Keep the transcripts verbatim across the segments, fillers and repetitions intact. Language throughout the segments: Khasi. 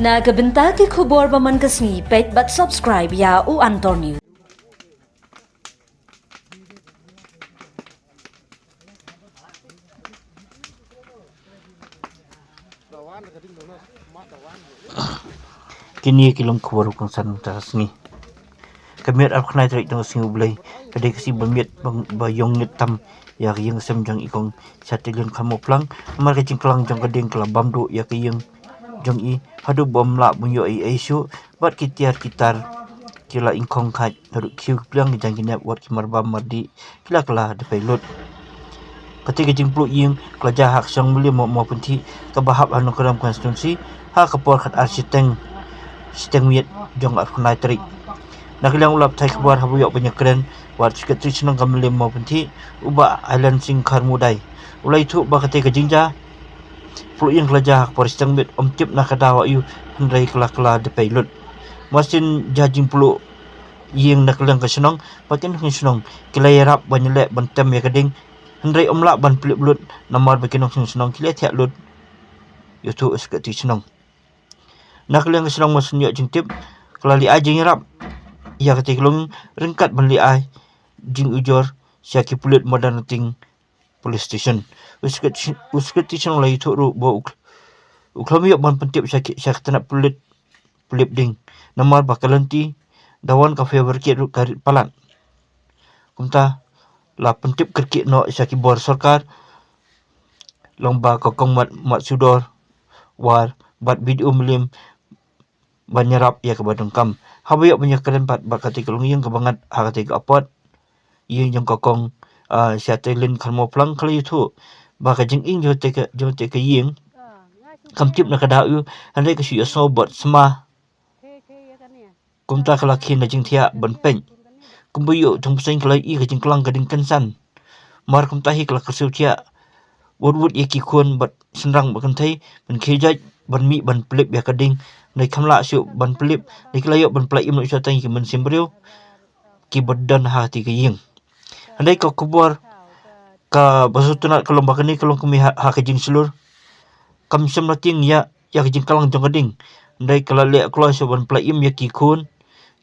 Na ka bynta ki khubor ba man ka sngi, peit bad subscribe ïa U Antor News. Kine ki long khubor kongsan mynta ka sngi. Ka miet arphew khyndai tarik jong ka sngi U Blei, ka dei ka sngi ba miet ba, ba ïong ngeit tam ïa ka ïing ka sem jong i Kong Shakti Lyngdoh Kharmawphlang. Namar ka jingklang jong ka ding ka la bam duh ïa ka ïing jong i haduh ba ym lah ban ïoh ei ei shuh, bad ki tiar ki tar ki la ingkhong khat haduh khiew ki pliang, ki jaiñ ki nep wat ki marbam mardih ki la kylla da pei lut. Kata ka jingpluh ïing ka la jia ha ka shnong Mylliem Mawpynthih kaba hap ha Nongkrem constituency ha ka por khatar shiteng, shiteng miet jong arphew khyndai tarik. Na ka liang u lad pathai khubor haba ïoh ban ïakren bad u Secretary shnong ka Mylliem Mawpynthih, u Bah Ailan Singh Kharmudai, u la ïathuh ba kata ka jingjia pluh ïing ka la jia ha ka por shiteng miet, ym tip na ka daw aïu, hynrei ka la kylla da pei lut. Mar shen jia jingpluh ïing na ka liang ka shnong bad ki nongshong shnong ki la ïarap ban ïaleh ban tem ïa ka ding, hynrei ym lah ban pynlip lut namar ba ki nongshong shnong ki la thiah lut, ïathuh u Secretary shnong. Na ka liang ka shnong, mar shen ïoh jingtip, ka la leit ai jingïarap ïa kata ka longïing ryngkat ban leit ai jingujor sha ki pulit Modern Rating Police Station. U Secretary, u Secretary shnong u la ïathuh ruh ba u khl-, u khlem ïoh ban pyntip sha ki, sha ka tnat pulit, pulit ding, namar ba ka lynti da wan ka fabricate ruh ka rit palat. Kumta la pyntip kyrkieh noh sha ki bor sorkar lyngba ka Kong Mat, Mat Sudor War bad B D O Mylliem ban ïarap ïa kaba donkam. Haba ïoh ban ïakren pat bad kata ka longïing kaba ngat ha kata ka apot ïing jong ka Kong, ah, Shakti Lyngdoh Kharmawphlang, ka la ïathuh ba ka jingïing jong kata ka, jong kata ka ïing kam tip na ka daw aïu, hynrei ka shu ïasngew bad sma. Kumta ka la khie na jingthiah ban peit. Kumba ïoh thung pyrshah ka la ïohi ka jingklang ka ding kynsan. Mar kumta hi ka la kyrsiew thiah wut wut ïa ki khun bad shynrang bad kynthei ban khie jait ban mih ban pynlip ïa ka ding. Hynrei kam lah shuh ban pynlip, hynrei ki la ïoh ban pyllait im noh shwa tang ïa ki mynsiem briew kiba don ha kata ka ïing. Hynrei ka khubor kaba sngewtynnat ka long ba kane ka long ka mih ha, ha ka jingshlur. Kam shym la tieng ïa, ïa ka jingklang jong ka ding. Hynrei ka la leh kloi shuh ban pyllait im ïa ki khun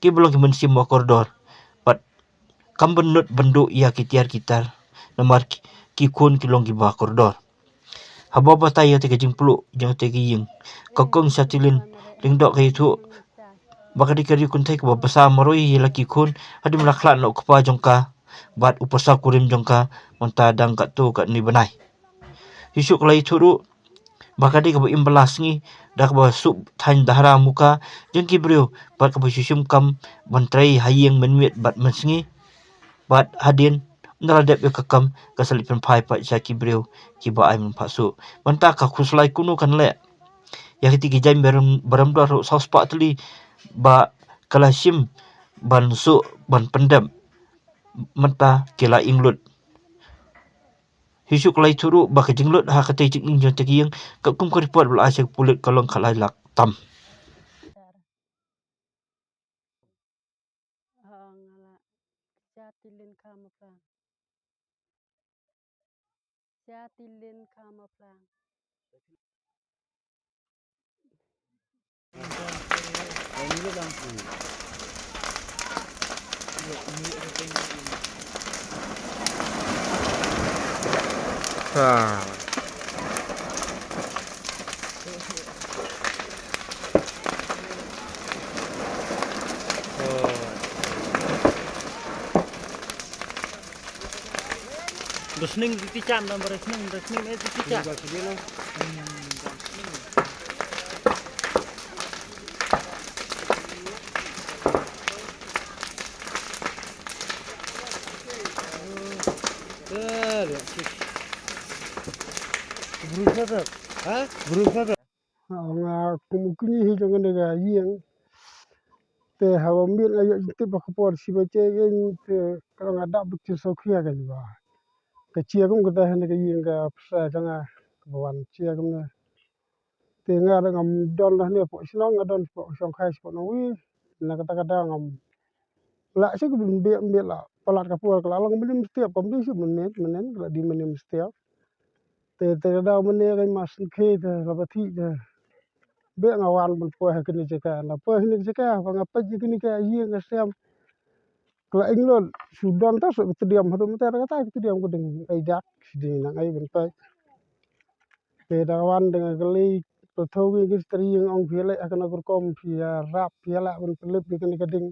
kiba long ki mynsiem ba kordor. Bad kam bynnud ban duh ïa ki tiar ki tar namar ki, ki khun ki long kiba kordor. Haba batai ïa kata ka jingpluh jong kata ka ïing, ka Kong Shakti Lyngdoh ka ïathuh ba ka dei ka riew kynthei kaba bsa marwei ïa la ki khun, hadien ba la khlad noh u kpa jong ka bad u pyrsa kurim jong ka mynta dang katto katne bnai. Shuh shuh ka la ïathuh ruh ba ka dei kaba im ba la sngi da kaba shu thaiñ dahra muka jong ki briew bad kaba shu shim kam ban trei ha ïing mynmiet bad mynsngi. Bad hadien ba la dep ïa ka kam ka sa leit pynphai pat sha ki briew kiba ai mynpha shuh. Mynta ka khuslai kumno kan leh ïa kiti ki jaiñ barim, barim dor ruh saw spah tylli ba ka la shim ban shu ban pyndep, mynta ki la ïeng lut. Shuh shuh ka la ïathuh ruh ba ka jinglut ha kata ka jingïeng jong kata ka ïing, katkum ka report ba la ai sha ka pulit, ka long khatlai lak tam. Dusning di ticha, dam beresning, beresning eh di ticha. Berusaha tak? Ha? Berusaha tak? Nga kum u kñi hi jong kane ka ïing. Te haba miet nga ïoh jingtip ba ka por shi baje ïing te ka nga dap bad ki sawkhi ha kane ba ka chia kum kata ha kane ka ïing ka psa jong nga kaba wan chia kumne. Te nga da ngam don da hangne hapoh shnong, nga don hapoh Shongkhai, hapoh Nongwi. Na kata ka daw ngam lah shuh ban bieit, bieit la palat ka por, ka la long mynnin mynstep, kam dei shuh mynmiet, mynnin ka la dei mynnin mynstep. Te, te ka daw mynne ka ma sngewkhia te la ba thik te. beh nga wan ban poi ha kane ka jaka, nga poi ha kane ka jaka ba nga peit ïa kane ka ïing ka sem. Ka la ing lut, shu don tang shuh ka tdiam, haduh mynta kata ka tdiam ka dang ai dak shi ding nang ai ban peit. Te da wan da nga kylli, to thaw ki ki trai ïing, ong phi leh ha kano ka rukom, phi ïarap, phi ïalah ban pynlip ïa kane ka ding.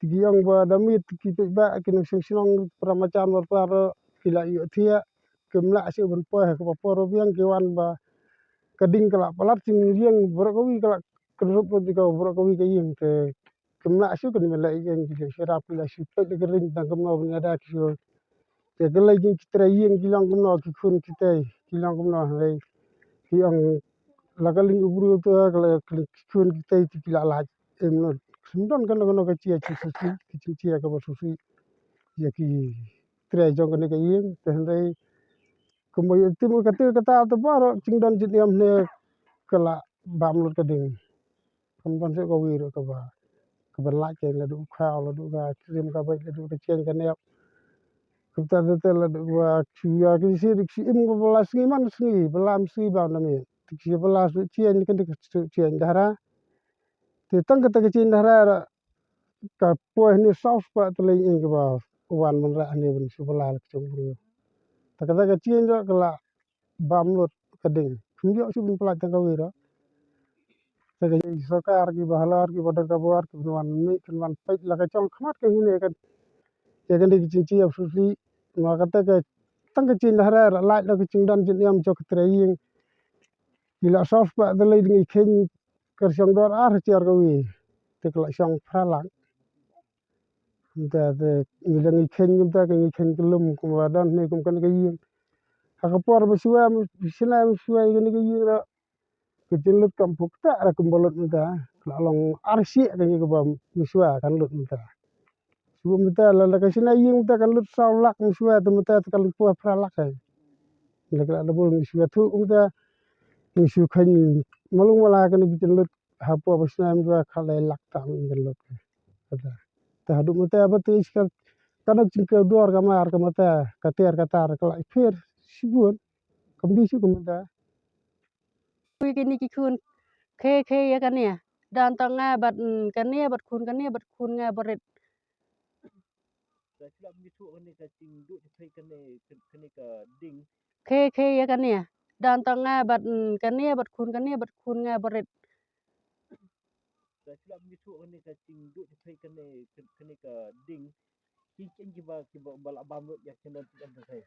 Te ki ong ba da miet ki paidbah ki nongshong shnong para machan para para ki la ïohthiah, kim lah shuh ban poi ha kaba por ba biang, ki wan ba ka ding ka la palat jingïeng, baroh kawei ka la kynrup lut ïa ka baroh kawei ka ïing. Te kim lah shuh, kane mynta la ïeng ki shu ïarap, ki la shu peit da ka ring tang kumno ban ïada ki shu. Te ka lei ki trai ïing ki long kumno, ki khun ki tei ki long kumno, hynrei ki ong la ka ling u briew te ka la ki khun ki tei te ki la lait. Em, no, kim don kano kano ka jia ki shisha, ki jingjia kaba shisha ïa ki trai jong kane ka ïing. Te hynrei kumba ïa tim kata kata te baroh jingdon jingniam ne ka la bam lut ka ding. Kam don shuh kawei ruh kaba, kaba lait kein, la duh u khaw, la duh ka krim ka beit, la duh ka jaiñ ka nep. Kumta te te la duh kaba shu ïa ki shi dik shi im kaba la sngi man sngi, ba lam sngi ba na miet. Te ki ba la shu jaiñ, kane ka shu jaiñ dahra. Te tang kata ka jaiñ dahra ruh ka poi hangne saw spah tylli ïing kaba wan ban rah hangne ban shu ba la ka jong u briew. Te kata ka jaiñ ruh ka la bam lut ka ding. Kim ïoh shuh ban pyllait tang kawei ruh. Te ka jong ki sorkar, kiba halor, kiba don ka bor, kin wan mih, kin wan peit la ka jong khmat ka hynne kan. Ïa kane ka jingjia shisha, ma kata ka tang ka jingdahra ruh lait la ka jingdon jingniam jong ka trai ïing. Ki la saw spah tylli, ngi kheiñ ka shong dor ar hajar kawei. Te ka la shong phra lak. Mynta te ngi la ngi kheiñ, mynta ka ngi kheiñ ka lum kumba don ne kum kane ka ïing. Ha ka por ba shuwa, ba shna ba shuwa ïa kane ka ïing ruh, ka jinglut kam puk ta ruh kumba lut mynta. Ka la long ar shiah ka ïing kaba mynshuwa kan lut mynta. Shuwa mynta la, la ka shna ïing mynta kan lut saw lak, mynshuwa te mynta te kan lut poi phra lak. Te ka la double, mynshuwa thuh mynta, mynshuwa kheiñ malung mala kane ka jinglut. Hapoh ba shna mynta ka lai lak tam ïa ka lut. Kata. Te haduh mynta ba te shi ka, ka nok jingkiew dor ka mar ka mynta, ka ter ka tar ka la pher shibun. Kam dei shuh ka mynta. Phi kine ki khun, khie khie ïa kane. Don tang nga bad, mm, kane bad khun kane bad khun nga barit. Ka shu la mih thuh kane ka jingduh jingpeit kane, kane ka ding. Khie khie ïa kane. Don tang nga bad, mm, kane bad khun kane bad khun nga barit. Ka shu la mih thuh kane ka jingduh jingpeit kane, kane ka ding. Ki jaiñ kiba, kiba, ba la bam lut ïa ki don ki don te.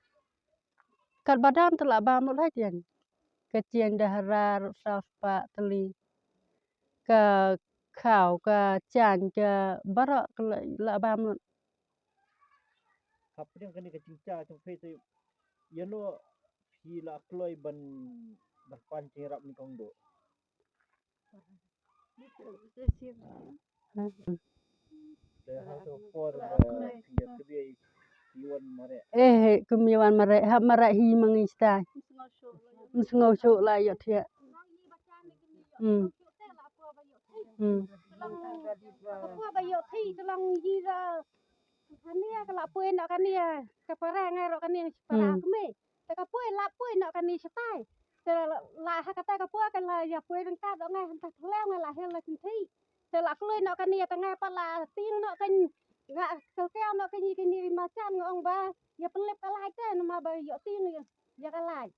Katba don te la bam lut ha jaiñ. Ka jaiñ dahra ruh saw spah tylli. Ka khaw, ka jaiñ, ka baroh ka la, la bam lut. Hapdeng kane ka jingja jong phi te, ïano phi la kloi ban, ban pan jingïarap nyngkong duh? Te ha ka por ba phi ïa, phi wan mareh. Eh, kum ïa wan mareh, hap mareh hi ma ngi stai. Ym sngew shuh la ïohthiah. Hmm. Hmm. Ka poi ba ïohthiah, ka long ïa la. Kane ka la poi noh kane ka para ngai ruh kane ka para kmie. Te ka poi la poi noh kane shatai. Te la ha kata ka por ka la ïa poi ryngkat ruh ngai hangta khlem ngai la hel la kynthih. Te la kloi noh kane te ngai pat la tieng noh kane, nga kyrkieh noh kane kane marjan, nga ong ba ïa pynlip ka light te namar ba ïoh tieng ïa ka light.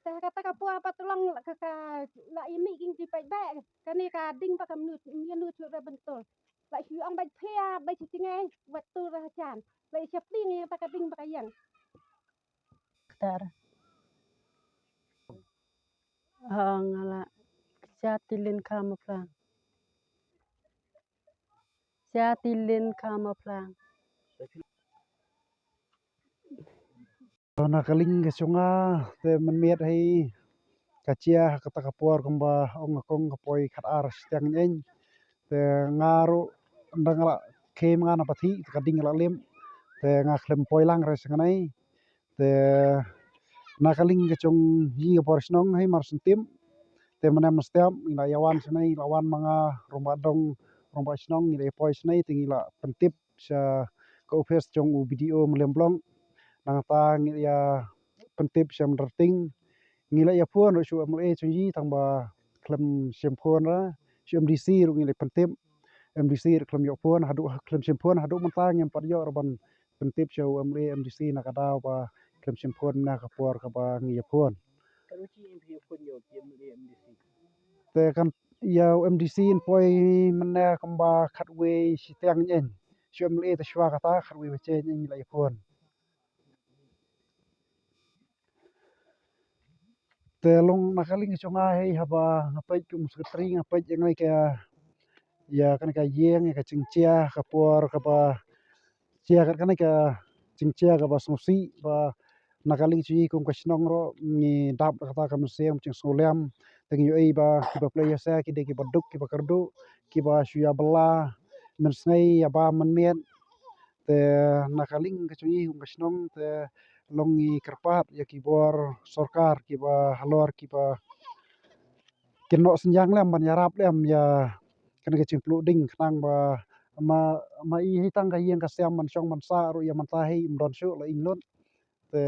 Te kata ka por pat te long ka, ka la ïa mih king ki paidbah kane ka ding ba ka mut ïa nu chu re bentul. La shu ong ba pia ba shi jngai ba tu ra jan. La shu pling ïa ta ka ding ba ka ïeng. Ktar. Ha nga la sha tilin ka ma plang. Sha tilin ka ma plang. Na ka liang ka jong nga te mynmiet hi ka jia ha kata ka por kumba ong nga kong ka poi khat ar shiteng ïeng. Te nga ruh ynda nga la khie ma nga na pathi te ka ding ka la lem. Te nga khlem poi lang re sha nganai. Te na ka liang ka jong ngi ka por shnong hi mar syntiem. Te mynne mynstep ngi la ïa wan shane, ngi la wan ma nga, rangbah dong, rangbah shnong, ngi la ïa poi shane te ngi la pyntip sha ka office jong u B D O Mawlai Blong. Nangta ngi la ïa pyntip sha Mynta Rting. Ngi la ïa phone ruh sha u M L A jong ngi tang ba khlem shim phone ra, sha u MDC ruh ngi la pyntip, MDC ruh khlem ïoh phone, haduh khlem shim phone, haduh mynta ngim pat ïoh ruh ban pyntip sha u MLA MDC na ka daw ba khlem shim phone na ka por kaba ngi ïa phone. Te kan ïa u MDC yn poi mynne kumba khatwei shiteng ïeng. Sha u MLA te shuwa kata khatwei baje ïeng la ïa phone. Te long na ka liang ka jong nga hi haba nga peit kum u secretary nga peit ïa kane ka, ïa kane ka ïing ïa ka jingjia ka por kaba jia kat kane ka jingjia kaba sngewsih ba na ka liang jong ngi kum ka shnong ruh ngi dap da kata ka mynsiem jingsngewlem. Te ngi ïohi ba kiba pynleit ïasah ki dei kiba duk kiba kyrduh kiba shu ïa bylla mynsngi ïa bam mynmiet. Te na ka liang ka jong ngi kum ka shnong te long ngi kyrpad ïa ki bor sorkar kiba halor kiba kin noh synñiang lem ban ïarap lem ïa kane ka jingpluh ding khnang ba ma, ma i hi tang ka ïing ka sem ban shong ban sah ruh ïa mynta hi ym don shuh la ing lut. Te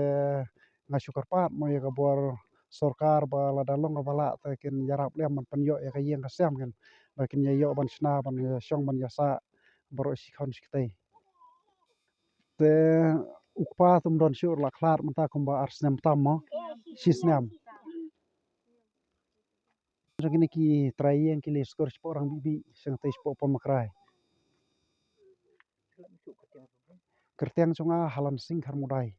nga shu kyrpad mo ïa ka bor sorkar ba lada long kaba lah te kin ïarap lem ban pynïoh ïa ka ïing ka sem kin ba kin ïa ïoh ban shna ban ïa shong ban ïa sah baroh shi khon shi kti. Te u kpa te ym don shuh la khlad mynta kumba ar snem tam mo, shi snem. Jong kine ki trai ïing ki leit skur shapoh Rang Bihbih, shang tei shapoh Pom Makrai. Kyrteng jong nga Halan Sing Kharmudai.